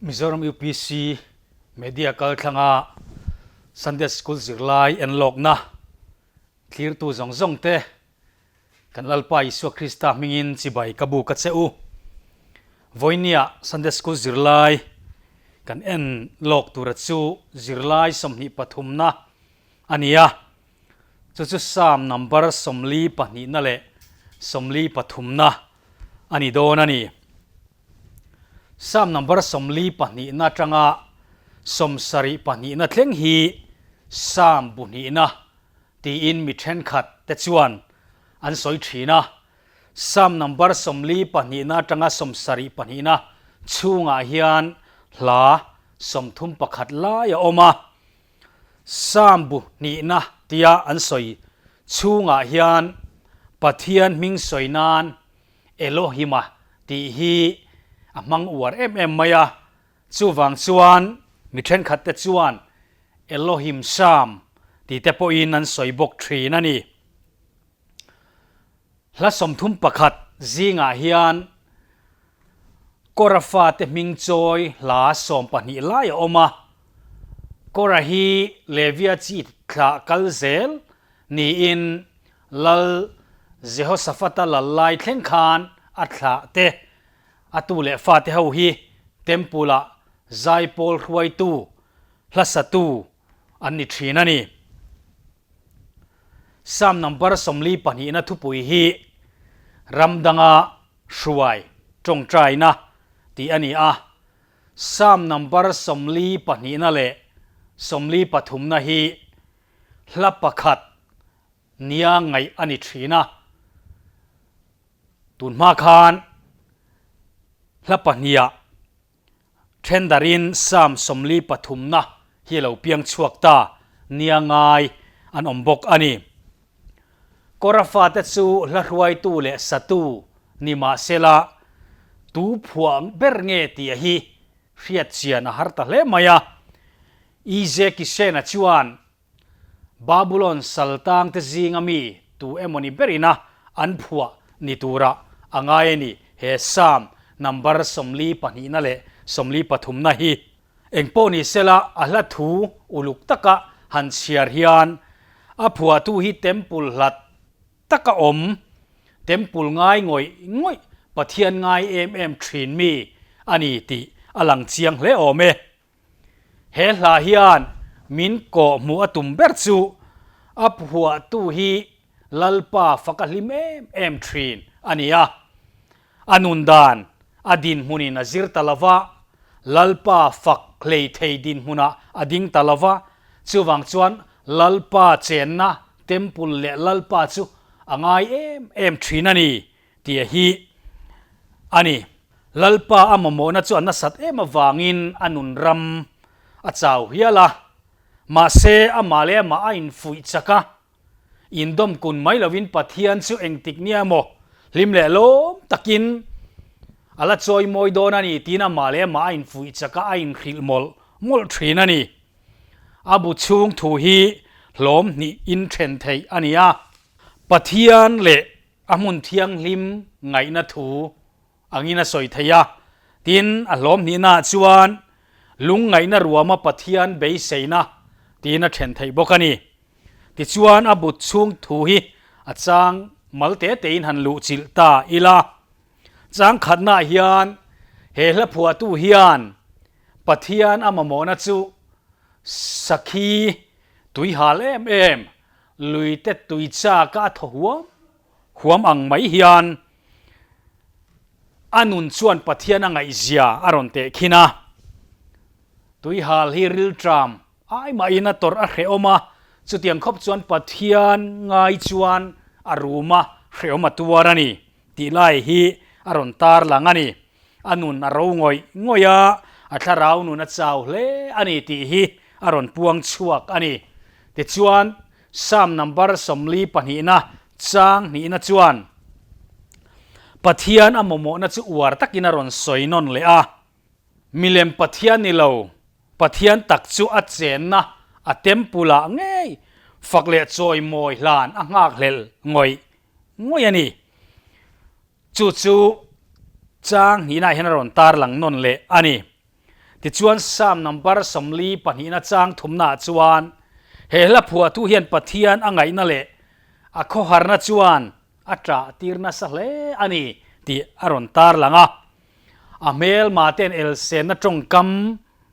Mizoram UPC Media kalthlanga Sunday School zirlai enlawkna thlirtu zawng zawng te kan Lalpa Isua Krista hmingin chibai ka buk a che u. Vawinia Sunday School zirlai kan en lawk tura chu zirlai 23na a ni a. Chu chu Psalm number 42na leh 43na a ni dawn a ni. Psalm number 42na atanga 72na thleng hi Psalm bu hnihna tiin mi thenkhat te chuan an sawi thin a. Psalm number 42na atanga 72na chhungah hian hla 31 lai a awm a. Psalm bu hnihna tia an sawi chhungah hian Pathian hming sawi nan Elohima tih hi a hmang uar em em mai a, chuvang chuan mi thenkhat te chuan Elohim Psalm tih te pawhin an sawi bawk thin a ni. Hla 31 zingah hian Kora fate hming chawi hla 12 lai a awm a. Kora hi Levia chi thlah kal zel niin Lal Jehoshaphat-a lal lai thleng khan a thlah te, a tu leh fate ho hi Temple-ah zaipawl hruaitu, hlasatu an ni thin a ni. Psalm number 42na thupui hi ram danga hruai tawngtaina tih a ni a. Psalm number 42na leh 43na hi hla pakhat nia ngaih a ni thin a. Tun hma khan hla pahniha Thendarin Psalm 43na hi a lo piang chhuak ta nia ngai an awm bawk a ni. Kora fate chu hla hruaitu leh satu ni mah sela tu phuah ber nge tih hi hriat chian a har ta hle mai a. EJ Kisena chuan Babulon saltangte zinga mi tu emawni berina an phuah ni tura a ngai a ni. He Psalm number 42na leh 43na hi engpawh ni sela a hla thu uluk taka han chhiar hian a phuahtu hi temple hlat taka awm, temple ngai ngawih ngawih, Pathian ngai em em thin mi a ni tih a lang chiang hle awm e. He hla hian min kawh hmuh a tum ber chu a phuahtu hi Lalpa fak a hlim em em thin a ni a. A nun dan a dinhmunin a zir ta lova, Lalpa fak hlei thei dinhmunah a ding ta lova, chuvang chuan Lalpa chenna temple leh Lalpa chu a ngai em em thin a ni tih hi a ni. Lalpa a mamawhna chu a nasat em avangin a nun ram a chau hial a, mahse amah leh amah a infuih chak a, indawm kun mai lovin Pathian chu engtik nia maw hlim leh lawm takin a la chawi mawi dawn a ni tiin amah leh amah a infuih chak a, a inhrilh mawlh mawlh thin a ni. A bu chhung thu hi hlawm hnih inthen theih a ni a, Pathian leh A hmun thianghlim ngaihna thu angin a sawi thei a, tin a hlawm hnihnaah chuan lungngaihna ruama Pathian beiseina tiin a then theih bawk a ni. Tichuan a but chhung thu hi a chang mal te tein han luh chilh ta ila. Chang khatnaah hian he hla phuahtu hian Pathian a mamawhna chu sakhi tuihal em em Luite tui chak a thaw huam huam ang mai hian a nun chuan Pathian a ngaihzia a rawn teh khin a. Tuihal hi rilṭam ai mahin a tawrh a hrehawm a, chutiang khawp chuan Pathian ngai chuan a rum a hrehawm a tuar a ni tih lai hi a rawn tar lang a ni. A nun a ro ngawih ngawih a, a thlarau nun a chau hle a ni tih hi a rawn puang chhuak a ni. Tichuan, Psalm number 42na chang hnihna chuan Pathian a mamawhna chu uar takin a rawn sawi nawn leh a. Milem Pathian ni lo, Pathian tak chu a chenna a temple-ah ngei fak leh chawimawi hlan a nghakhlel ngawih ngawih a ni. Chu chu chang hnihnaah hian a rawn tarlang nawn leh a ni. Tichuan Psalm number 42 na chang thumnaah chuan he hla phuahtu hian Pathian a ngaihna leh a khawharna chuan a ṭah tir nasa hle a ni tih a rawn tarlang a. A hmelma ten elsenna ṭawngkam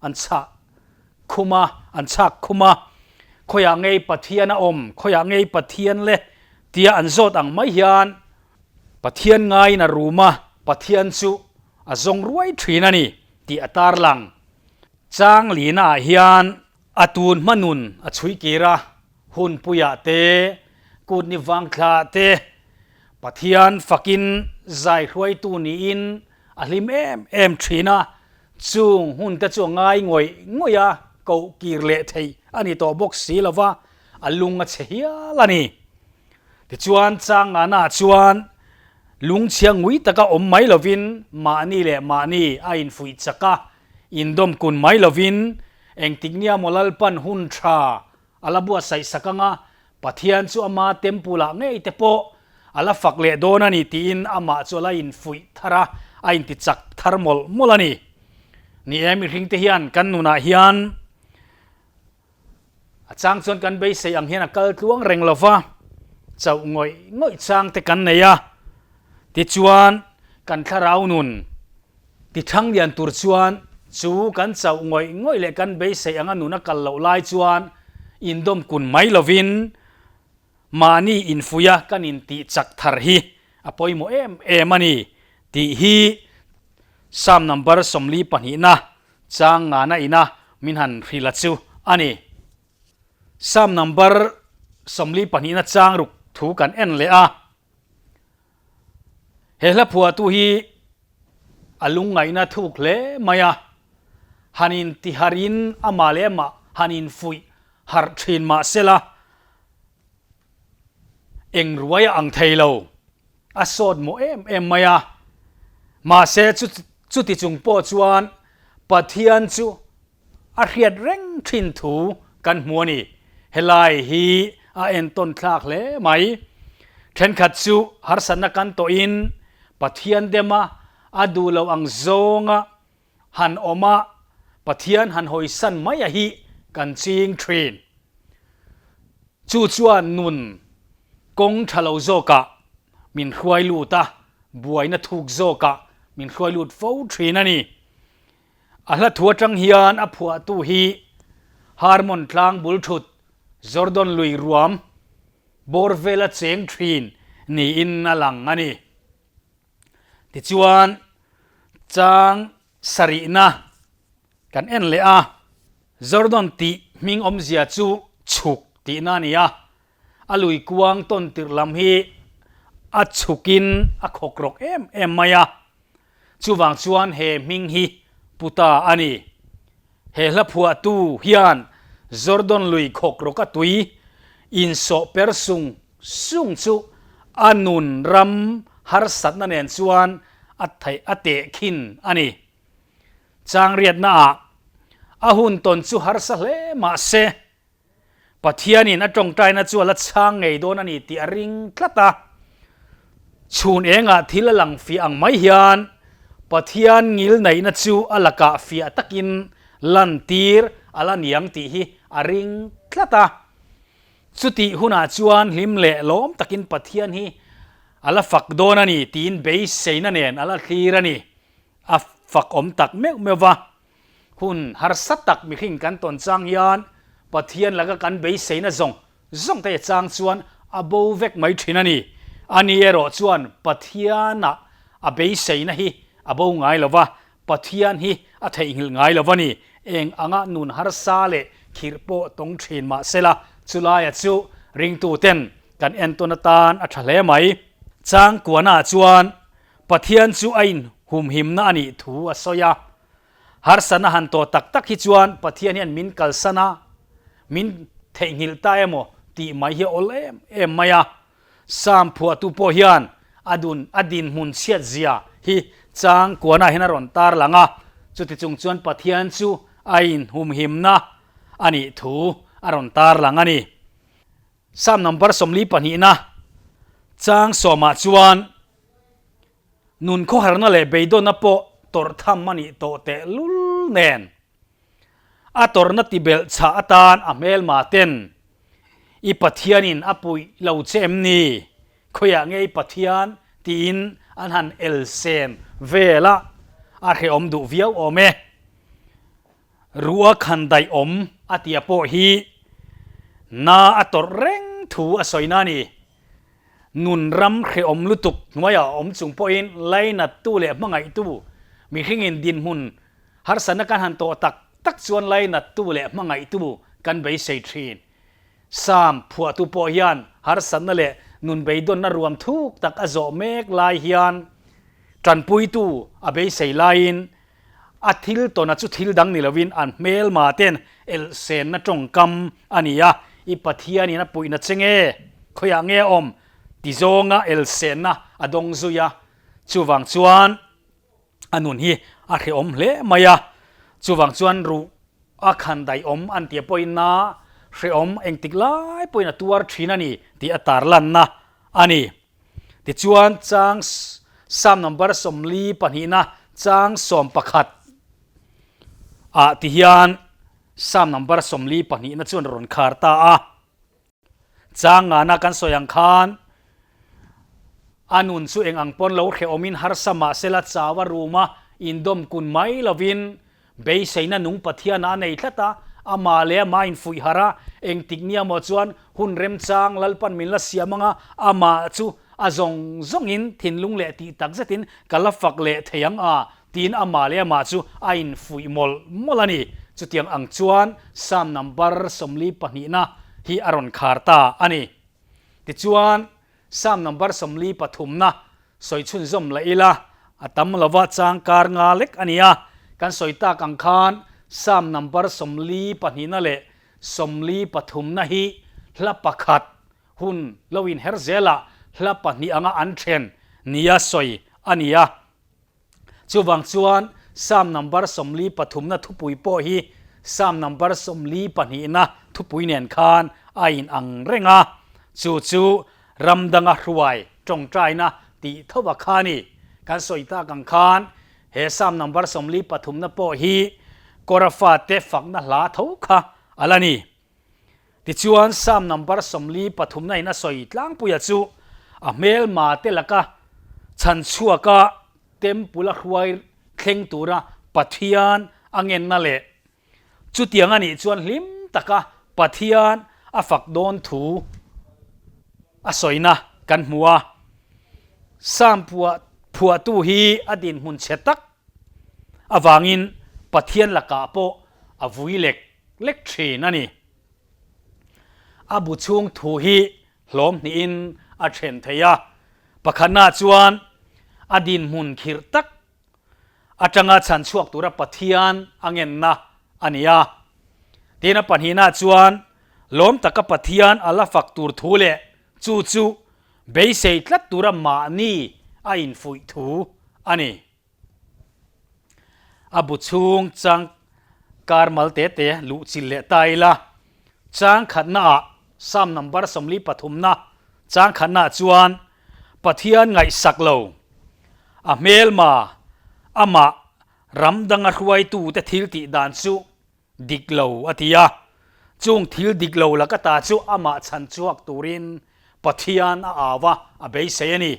an chhah khum a, an chhak khum a, Khawiah ngei Pathian a awm, khawiah ngei Pathian le tia an zawt ang mai hian Pathian ngaiin a rum a, Pathian chu a zawng ruai ṭhin a ni tih a tarlang. Chang linaah hian a tun hma nun a chhui kir a, Hunpuiah te, kutni vangthla te, Pathian fakin zai hruaitu niin a hlim em em thin a, chung hun te chu a ngai ngawih ngawih a, koh kir leh thei a ni tawh bawk si lo va, a lung a chhe hial a ni. Tichuan Changana chuan lungchhia ngui taka awm mai lovin mahni leh mahni a infuih chak a, indawm kun mai lovin engtik nia maw Lalpan hun tha A la buatsaih sak anga Pathian chu ama temple ah ngei te pawh a la fak leh dawn a ni tiin amah chu a la infuih thar a, a inti chak thar mawlh mawlh a ni. Ni e, mihring te hian kan nunah hian a chang chuan kan beisei ang hian a kal tluang reng lo va, chauh ngawih ngawih chang te kan nei a, tichuan kan thlarau nun Ti thang lian tur chuan chu kan chauh ngawih ngawih leh kan beisei anga nun a kal loh lai chuan indawm kun mai lovin mahni infuia kan intih chak thar hi a pawimawh em em a ni tih hi Psalm number 42 na chang ngana ina min han hrilh a chu a ni. Psalm number 42 na chang ruk thu kan en leh a. He hla phuahtu hi a lungngaihna thuk hle mai a, han intiharhin amah leh amah han infuih harh thin mah sela, eng ruai a ang thei lo, a sawt mawh em em mai a. Mahse chuti chung pawh chuan Pathian chu A hriat reng thin thu kan hmu a ni. Helai hi a entawn thlak hle mai. Thenkhat chu harsatna kan tawhin Pathian dema a duh lo ang zawnga han awm a, Pathian han hawisan mai a hi kan ching thin. Chu chuan nun kawng tha lo zawkah min hruai lut a, buaina thuk zawkah min hruai lut fo thin a ni. A hla thu atang hian a phuahtu hi Harmon tlang bul thut Jordon lui ruam bawr vela cheng thin niin a lang a ni. Tichuan, chang sarihna kan en leh a, Jordon tih hming awmzia chu chhuk tihna a ni a, a lui kuang tawn tirh lam hi a chhukin a khawk rawk em em mai a. Chuvang chuan he hming hi pu ta a ni. He hla phuahtu hian Jordon lui khawk rawka tui insawh per sung sung chu a nun ram harsatna nen chuan a theih a tehkhin a ni. Changriatnaah a hun tawn chu harsa hle mah se, Pathianin a tawngtaina chu a la chhang ngei dawn a ni tih a ring tlat a. Chhun engah thil a lang fiah ang mai hian Pathian ngilneihna chu a lakah fiah takin lantir a la niang tih hi a ring tlat a. Chutih hunah chuan hlim leh lawm takin Pathian hi a la fak dawn a ni tiin beiseina nen a la thlir a ni. A fak awm tak meuh meuh va. Hun harsa tak mihring kan tawn chang hian Pathian laka kan beiseina zawng zawng te chang chuan a bo vek mai thin a ni. Ani erawh chuan Pathianah a beiseina hi a bo ngai lo va, Pathian hi a theihnghilh ngai lo va ni. Eng anga nun harsa leh khirh pawh tawng thin mah sela, chulaia chu ringtuten kan entawn atan a tha hle mai. Changkuana chuan Pathian chu a inhumhimna a nih thu a sawi a. Harsatna han tawh tak tak hi chuan Pathian hian min kalsan a, min theihnghilh ta emaw tih mai hi a awl em em mai a. Psalm phuahtu pawh hian a dun a dinhmun chhiat zia hi chang kuanah hian a rawn tar lang a, chuti chung chuan Pathian chu a inhumhimna a nih thu a rawn tar lang a ni. Psalm number 42 na chang sawmah chuan Nun khawharna leh beidawnna pawh tawrh tham a nih tawh teh lul nen. A tawrhna tibelh chhah atan a hmelma ten, I Pathianin a puih lo che em ni? Khawiah nge i Pathian? tiin an han elsen vel a, a hrehawm duh viau awm e. Ruah khan daih awm a tia pawh hi na a tawrh reng thu a sawina a ni. Nun ram hrehawm lutuk hnuaiah a awm chung pawhin lainattu leh hmangaihtu mihringin dinhmun harsatna kan han tawh tak tak chuan lainattu leh hmangaihtu kan beisei thin. Sam phuahtu pawh hian harsatna leh nun beidawnna ruam thuk tak a zawh mek lai hian tanpuitu a beisei laiin A thil tawna chu thil dang ni lovin an hmelma ten elhsenna tawngkam a ni a, I Pathianin a puihna che nge? Khawiah nge a awm? ti zawnga elhsenna a dawng zui a. Chuvang chuan a nun hi a hrehawm hle mai a, chuvang chuan ruh a khan daihawm an tia pawhin na hrehawm engtik lai pawhin a tuar thin a ni tih a tarlanna a ni. Tichuan chang Psalm number 42 pahnihna chang 11 ah ti hian Psalm number 42 na chuan rawn khar ta a. Chang ngana kan sawi ang khan a nun chu eng ang pawn lo hrehawmin harsa mahsela chau a rum a, indawm kun mai lovin Beiseina nung Pathianah a nei tlat a, amah leh amah infuih harh a, engtik nia maw chuan hun remchang Lalpan min la siam anga amah chu a zawng zawngin thinlung leh tih tak zetin ka la fak leh thei ang a tiin amah leh amah chu a infuih mawlh mawlh a ni. Chutiang ang chuan Psalm number 42na hi a rawn khar ta a ni. Tichuan Psalm number 43na Sawi chhunzawm lah ila, a tam lova chang kar nga lek a ni a, kan sawi tak ang khan Psalm number 42na leh 43na hi hla pakhat hun lo inher zelah hla pahnih anga an then nia sawi a ni a. Chuvang chuan Psalm number 43na thupui pawh hi Psalm number 42na thupui nen khan a inang reng a, chu chu Ram danga hruai tawngtaina tih tho a kha ni. Kan sawi tak ang khan he Psalm number 43 na pawh hi Kora fate fakna hla tho kha a la ni. Tichuan Psalm number 43 na in a sawi tlangpuia chu a hmelma te laka chhan chhuaka Temple a hruai thleng tura Pathian a ngenna leh Chutiang a nih chuan hlim taka Pathian a fak dawn thu a sawina kan hmu a. Psalm phuahtu hi a dinhmun chhe tak avangin Pathian lakah pawh a vui lek lek thin a ni. A bu chhung thu hi hlawm hnihin a then thei a. Pakhatnaah chuan a dinhmun khirh tak atanga chhan chhuak tura Pathian a ngenna a ni a. Tin a pahnihna chuan lawm taka Pathian a la fak tur thu leh chu chu beisei tlat tura mahni a infuih thu a ni. A bu chhung chang kar mal te te luh chilh leh ta ila, chang khatnaah Psalm number 43 na chang khatnaah chuan Pathian ngaihsak lo, a hmelma, amah ram danga hruaitute thil tih dan chu dik lo a ti a. Chung thil dik lo laka ta chu amah chhan chhuak turin Pathian a au a, a beisei a ni.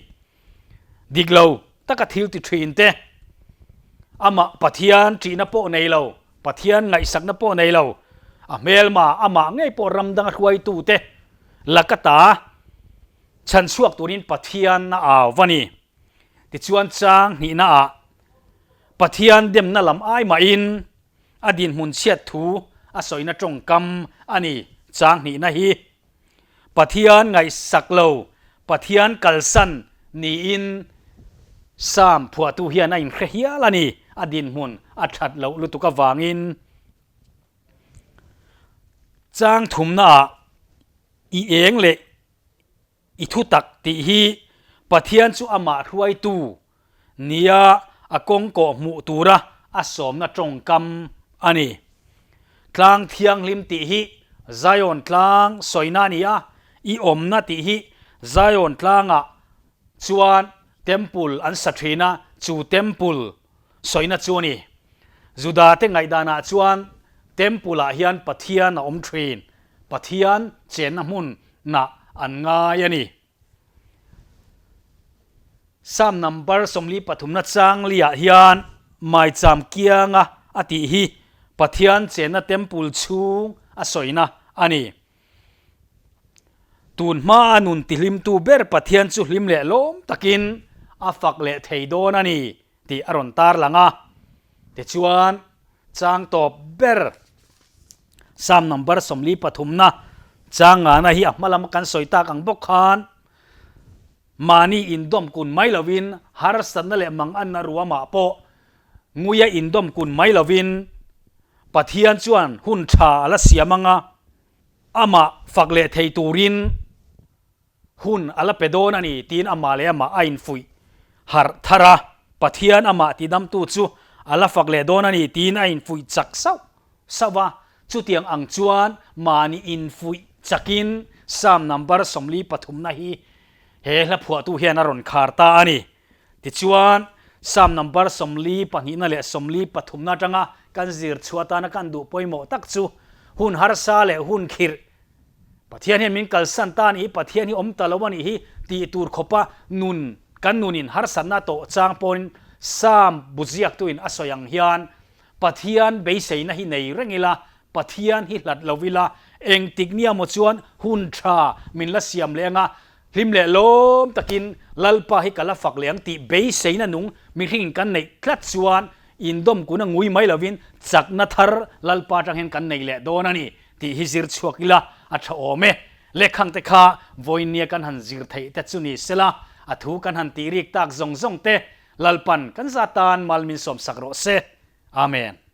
Dik lo taka thil ti thin te, amah Pathian ṭihna pawh nei lo, Pathian ngaihsakna pawh nei lo, a hmelma, amah ngei pawh ram danga hruaitute laka ta, Chhan chhuak turin Pathian a au va ni. Tichuan chang hnihnaah Pathian demna lam ai mahin a dinhmun chhiat thu a sawina tawngkam a ni. Chang hnihna hi Pathian ngaihsak lo, Pathian kalsan niin Psalm phuahtu hian a inhre hial a ni. A dinhmun a that loh lutuk avangin chang thumnaah i eng leh I thu tak tih hi Pathian chu amah hruaitu nia a kawng kawh hmuh tura a sawmna tawngkam a ni. Tlang thianghlim tih hi Zion tlang sawina a ni a, i awmna tih hi Zion tlangah chuan temple an sa thin a, chu temple sawina chu a ni. Judate ngaihdanah chuan. Temple ah hian Pathian a awm thin. Pathian chenna hmun nah an ngai a ni. Psalm number 43 na chang liah hian maicham kianga a tih hi Pathian chenna temple chhung a sawina a ni. Tun hma a nun tihlimtu ber Pathian chu hlim leh lawm takin a fak leh thei dawn a ni tih a rawn tarlang a. Tichuan, chang tawp ber Psalm number 43 na chang ngana hi a hma lama kan sawi tak ang bawk khan mahni indawm kun mai lovin harsatna leh manganna ruamah pawh nguia indawm kun mai lovin Pathian chuan hun tha a la siam anga amah fak leh thei turin Hun a la pe dawn a ni tiin amah leh amah a infuih harh thar a, Pathian amah tidamtu chu a la fak leh dawn a ni tiin a infuih chak sauh sauh a. Chutiang ang chuan mahni infuih chakin Psalm number 43 na hi he hla phuahtu hian a rawn khar ta a ni. Tichuan, Psalm number 42 na leh 43 na atanga kan zir chhuah atana kan duh pawimawh tak chu hun harsa leh hun khirh Pathian hian min kalsan ta a nih hi, Pathian hi awm ta lo a nih hi tih tur khawpa nun kan nunin harsatna tawh chang pawhin Psalm bu ziaktuin a sawi ang hian Pathian beiseina hi nei reng ila, Pathian hi hlat lo ila, engtik nia maw chuan hun tha min la siam leh anga hlim leh lawm takin Lalpa hi ka la fak leh ang tih beiseina nung mihringin kan neih tlat chuan indawm kun a ngui mai lovin chakna thar Lalpa atang hian kan nei leh dawn a ni. Tih hi zir chhuak ila a tha awm e. Lekhang te kha vawinia kan han zir theih te chu ni sela, a thu kan han tih rik tak zawng zawng te Lalpan kan za tan mal min sawmsak rawh se. Amen.